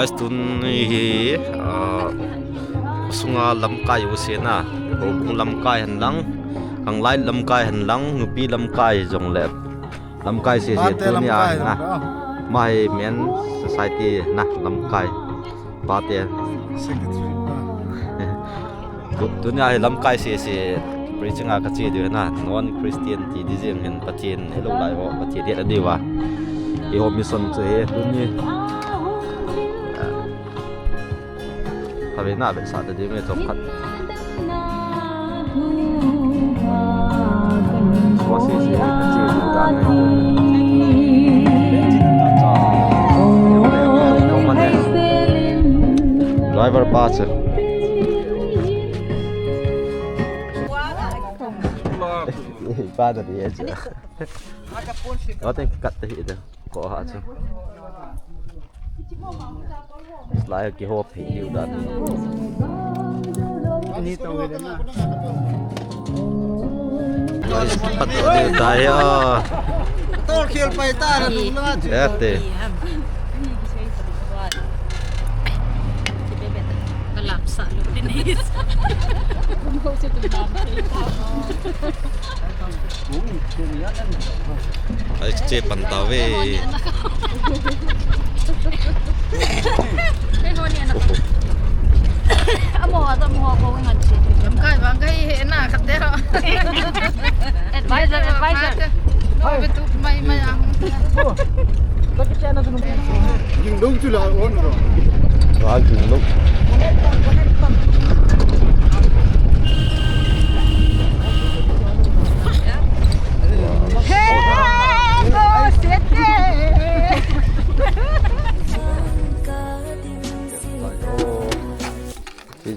Astun hi sunga lamkai usena bung lamkai hanlang ang lai lamkai hanlang nupi lamkai jong lep lamkai se dunia na mai men society na lamkai pathen dunia lamkai se preaching a kachi de na non-Christian ti dizem hen pathen hello lai ho pathen de adiwa e ho mission che dunia Tapi nak besar tadi macam kat. Posisi kecil dan driver pass. Pada dia aja. Oh, tingkat itu. Kok aja. Lại cái hộp hình điều đặt bắt đầu điều tay tôi khiêu bay ta là đúng là chết thế làm sợ luôn đi ấy chế bàn tàu về Advisor. Oh, betul mai aku. Tapi saya nak sunung. Jindong tu lah on bro. Wah, jindong. Hey, go sete.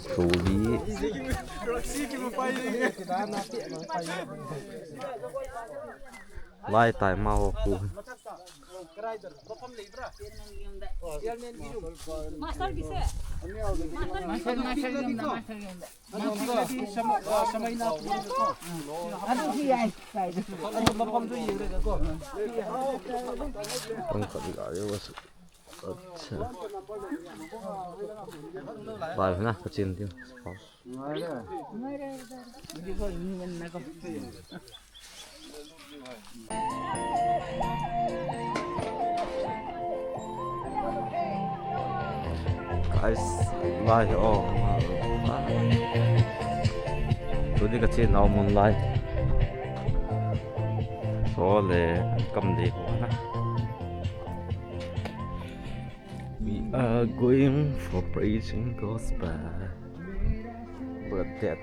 Slowly. Lai tai mau ku. Master bisa. अच्छा bye ना कचिन दियो guys lai oh tụi kecil nào muốn lai số lệ cầm đi quá We are going for preaching gospel, but that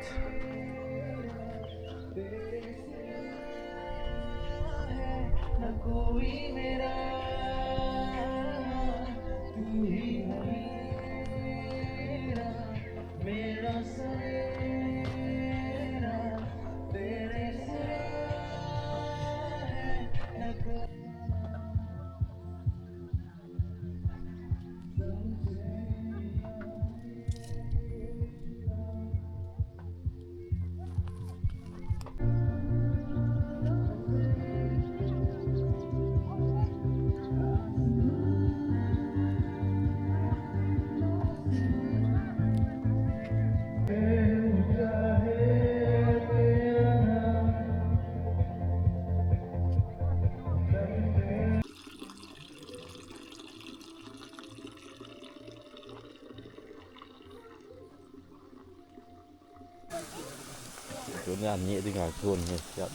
Ini nhẹ đi ngài chuồn nhỉ, chậm.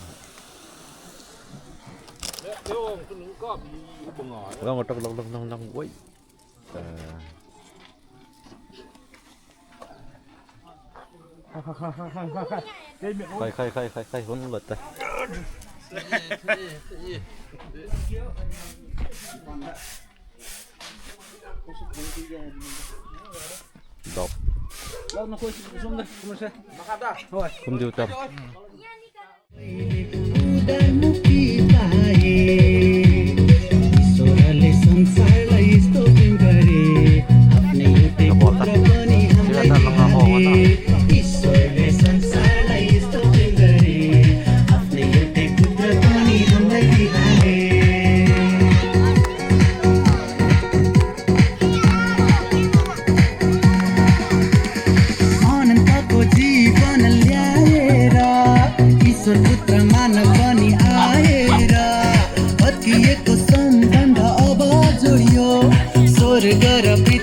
Long quay. Khai hôn lật đây. Đọc. Không điều tập.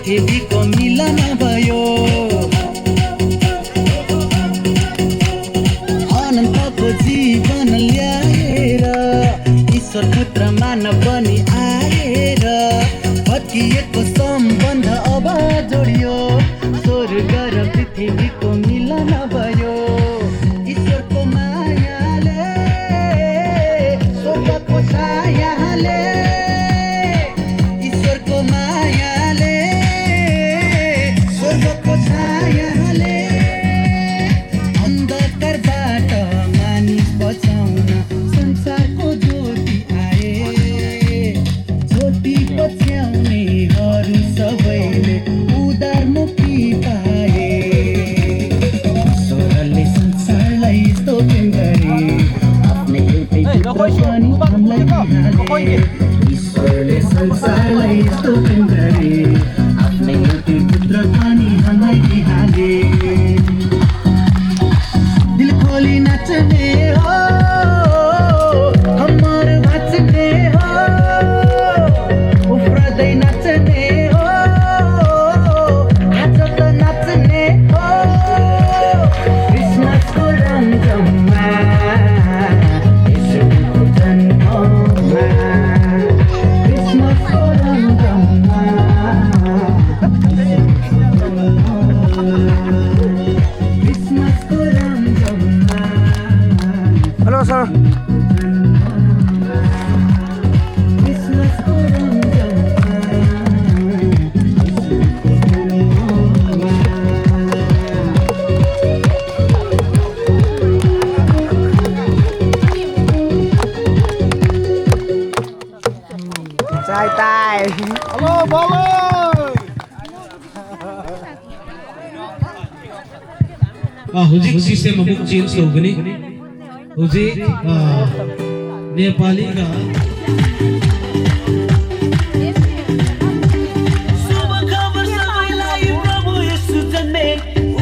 पृथ्वीको मिलन भयो अनन्तको जीवन ल्याएर ईश्वर पुत्र मानव बनी आएर भत्किएको सम्बन्ध अब जोडियो स्वर्ग र पृथ्वीको मिलन भयो ईश्वरको मायाले स्वर्गको छायाले ईश्वरको मायाले स्वर्गको छायाले अन्धकारबाट मानिस बचाउन संसारको ज्योति आए ज्योति पछ्याउनेहरू सबैले उदार मुक्ति पाए ईश्वरले संसारलाई स्तोत्र गरे आफ्नै एउटै पुत्र पनि हामीलाई दिहाले ईश्वरले संसारलाई स्तोत्र गरे आफ्नै एउटै पुत्र पनि हामीलाई दिहाले दिल खोली नाच्ने हो कम्मर भाँच्ने हो उफ्रदै नाच्ने हो आज त नाच्ने हो क्रिसमसको रङमा यसुको जन्ममा क्रिसमसको रङमा क्रिसमसको रङमा हेलो सर क्रिसमसको रङमा Sai tay. Halo, boleh. हुजिक सिस्टम अमुक चेन्ज हो गनी हुजिक नेपाली का शुभ खबर सबैलाई प्रभु येशू जन्मे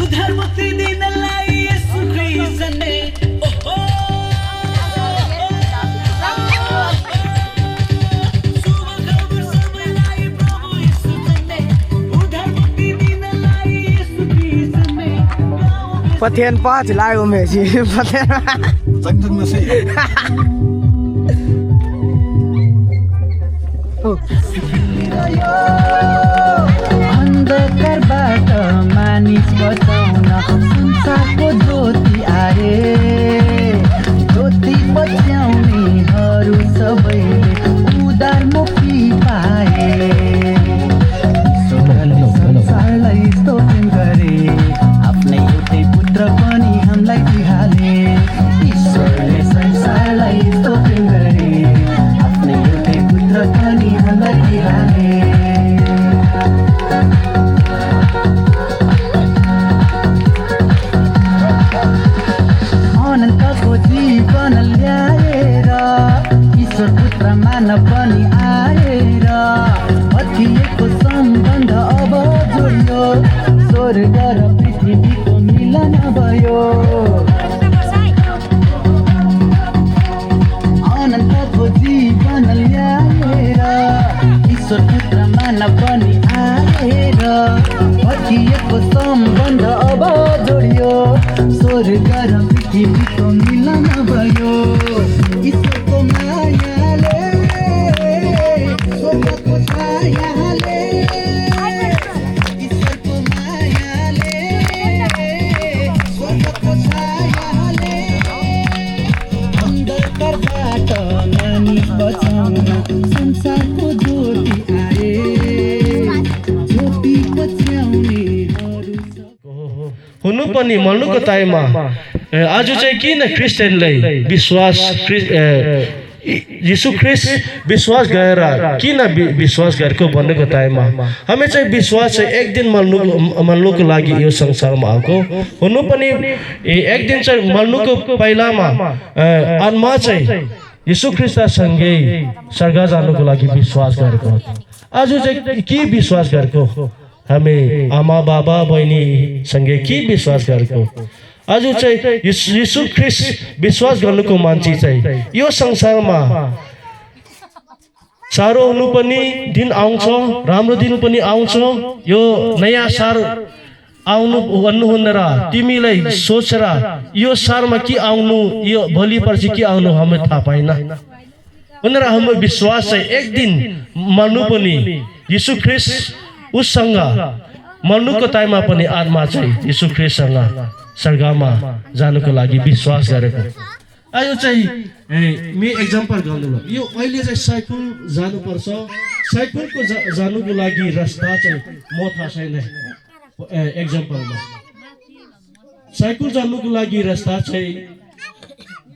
उद्धार मुक्ति दिनलाई येशू ख्रीष्ट जन्मे ओहो शुभ खबर सबैलाई प्रभु येशू जन्मे उद्धार मुक्ति दिनलाई येशू ख्रीष्ट जन्मे Pathen pa chỉ lai của mẹ chị Pathen. Danh thân mà sĩ. अन्धकारबाट मानिस बचाउन संसारको ज्योति आए ज्योति पछ्याउनेहरू सबैले उदार मुक्ति पाए ईश्वरले संसारलाई स्तोत्र गरे आफ्नै एउटै पुत्र पनि हामीलाई दिहाले ईश्वरले संसारलाई स्तोत्र गरे आफ्नै एउटै पुत्र पनि हामीलाई दिहाले अनन्तको जीवन ल्याएर ईश्वर पुत्र मानव बनी आएर भत्किएको सम्बन्ध अब जोडियो स्वर्ग र पृथ्वीको मिलन भयो अनन्तको जीवन ल्याएर ईश्वर पुत्र मानव बनी आएर भत्किएको सम्बन्ध अब जोडियो स्वर्ग र पृथ्वीको मिलन भयो ईश्वरको मायाले स्वर्गको छायाले ईश्वरको मायाले स्वर्गको छायाले अन्धकारबाट मानिस बचाउन संसारको ज्योति आए ज्योति पछ्याउनेहरू हुनु पनि मर्नुको टाइममा आज चाहिँ किन क्रिस्चियनलाई विश्वास यीशु ख्रिस्ट विश्वास गरेर किन विश्वास गरेको भन्नेको टाइममा हामी चाहिँ विश्वास चाहिँ एक दिन मर्नुको लागि यो संसारमा आएको हुनु पनि एक दिन चाहिँ मर्नुको पहिलामा आत्मा चाहिँ यीशु ख्रिस्टसँगै स्वर्ग जानुको लागि विश्वास गरेको आज चाहिँ के विश्वास गरेको हामी आमा बाबा बहिनी सँगै के विश्वास गरेको आज चाहिँ यीशु ख्रिस्ट विश्वास गर्नुको मान्छे चाहिँ यो संसारमा साह्रो हुनु पनि दिन आउँछ, राम्रो दिन पनि आउँछ। यो नयाँ साल आउनु भन्नुहुन्न र तिमीलाई सोचेर यो सालमा के आउनु, यो भोलि पर्सि के आउनु हामी थाहा पाइन भनेर हाम्रो विश्वास चाहिँ एक दिन मर्नु पनि यीशु ख्रीष्ट उससँग मर्नुको टाइममा पनि आत्मा चाहिँ यीशु ख्रीष्टसँग स्वर्गमा जानुको लागि विश्वास गरेको। यो चाहिँ मे एक्जाम्पल गर्नु ल, यो अहिले चाहिँ साइकल जानुपर्छ, साइकलको जानुको लागि रास्ता चाहिँ म थाहा छैन। एक्जाम्पलमा साइकल जानुको लागि रास्ता चाहिँ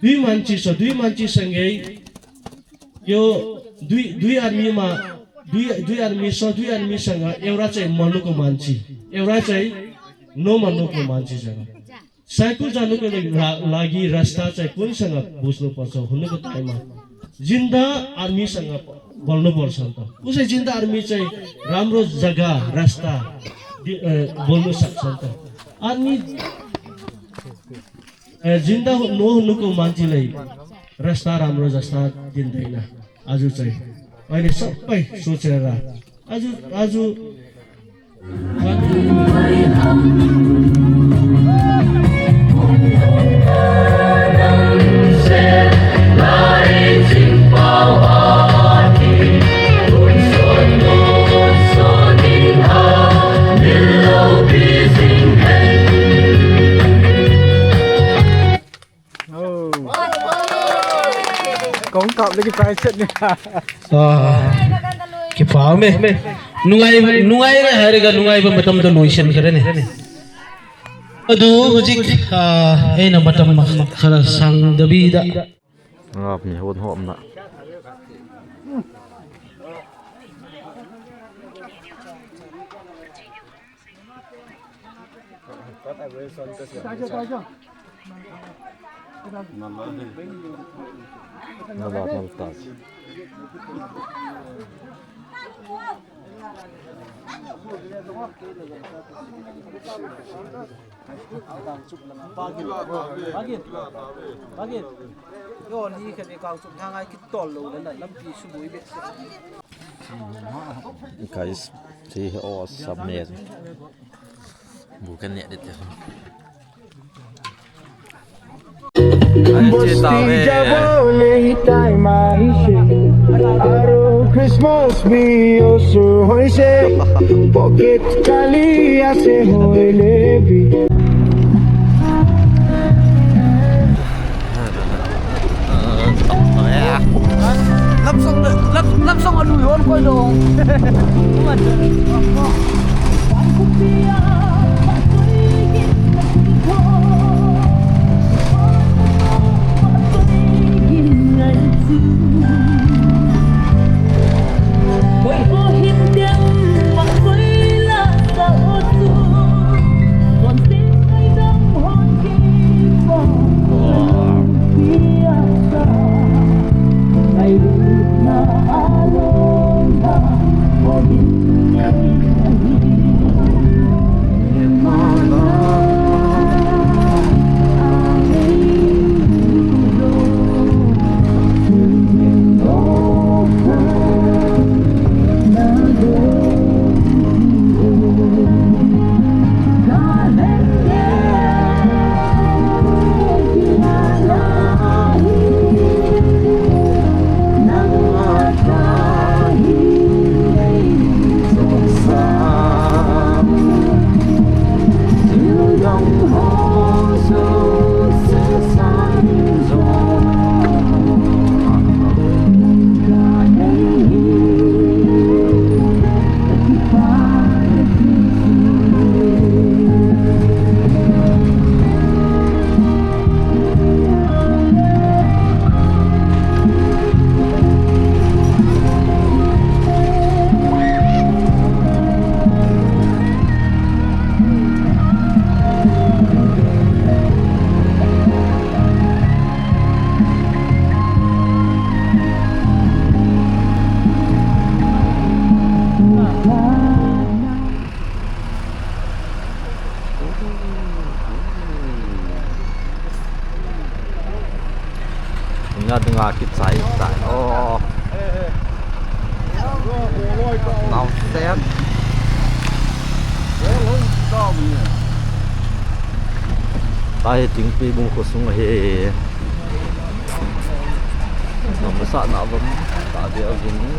दुई मान्छे छ, दुई मान्छेसँगै यो दुई आर्मीमा दुई आर्मी छ, दुई आर्मीसँग एउटा चाहिँ मर्नुको मान्छे, एउटा चाहिँ नमर्नुको मान्छेसँग। साइकल जानुको लागि रास्ता चाहिँ कुनसँग बुझ्नुपर्छ हुनुको टाइममा जिन्दा आर्मीसँग बोल्नुपर्छ नि त। उसै जिन्दा आर्मी चाहिँ राम्रो जग्गा रास्ता बोल्नु सक्छ नि त। आर्मी जिन्दा नहुनुको मान्छेलाई रास्ता राम्रो जस्ता दिँदैन। आज चाहिँ अहिले सबै सोचेर आज Kung top lagi price ni. के पाव में नुंगाई रे हरेगा नुंगाई पे मतम तो लोशन करे ने अदु हुजिक ए न मतम खरा संग दबीदा आपने होन हो अपना guys, see all submit bukan ni ada tu. Christmas भी ओसु होइसे पॉकेट काली आसे होइले भी lắp xong ăn đùi hôn coi đồ tengah kit saya oh Nào xét tay Tingpibung ko sung he masa na bam ta dia gini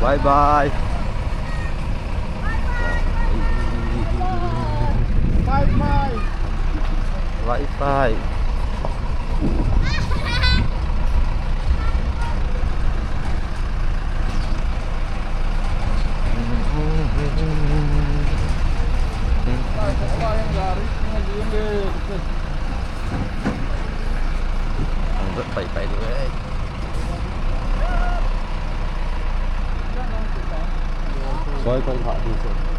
bye bye. Wi-Fi. Rất phải nữa. Coi con họ đi rồi.